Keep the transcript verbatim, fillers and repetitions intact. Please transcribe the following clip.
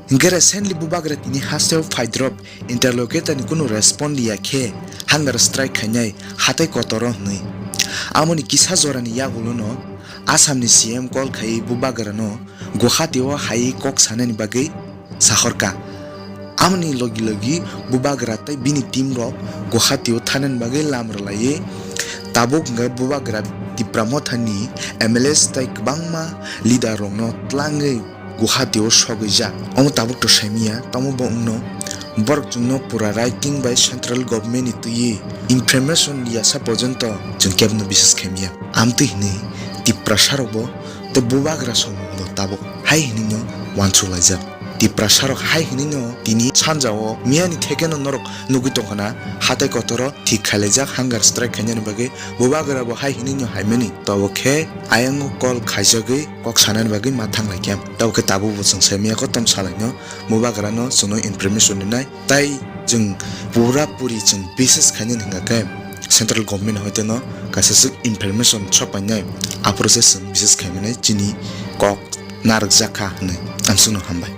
Hingke recently bubagra tini hasteo phaidrop interlocutor ni kunu respond liya khe hunger strike khainai hatai kotoro hwnwi. Amoni kisa jorani yagulono Assam ni C M call khai bubagra no Guwahati o hai kok sanani bagwi sahorka. Amoni logi logi bubagra tei bini team rok Guwahati o thanani bagwi lam rwlaiwi tabuk hwnkhe bubagra Tipra Motha ni M L As tei kwbangma leader rokno tlangwi Guwahati o sogwi jak. Omo tabuk to saimiya, tamo bo wngno borok chwngno pura writing bai central government ni twiwi information yasa porjonto chwng kebno bises khaimiya. Amtwi hwnwi Tiprasa rok bo tei bubagra song bo tabuk hai hwnwi no wansuk laijak. Tiprasa rok hai hwnwi no tini sanja o miyani thekeno norok nugwi tongkhana hatai kotoro thik khailaijak hunger strike khainani bagwi bubagra bo hai hwnwi no haimani. Tabuk khe ayang o call khaijagwi kok sanani bagwi ma thanglaikha. Tabuk khe tabuk bo chwng saimiya kotom salaino bubagra no chwngno information rinai. Tai chwng pura puri chwng bises khainani hwnkha khe central government hoite no kaisa swk information sok painai aphuru se chwng bises khaimanai chini kok narwkjak kha hwnwi ang chwngno hambai.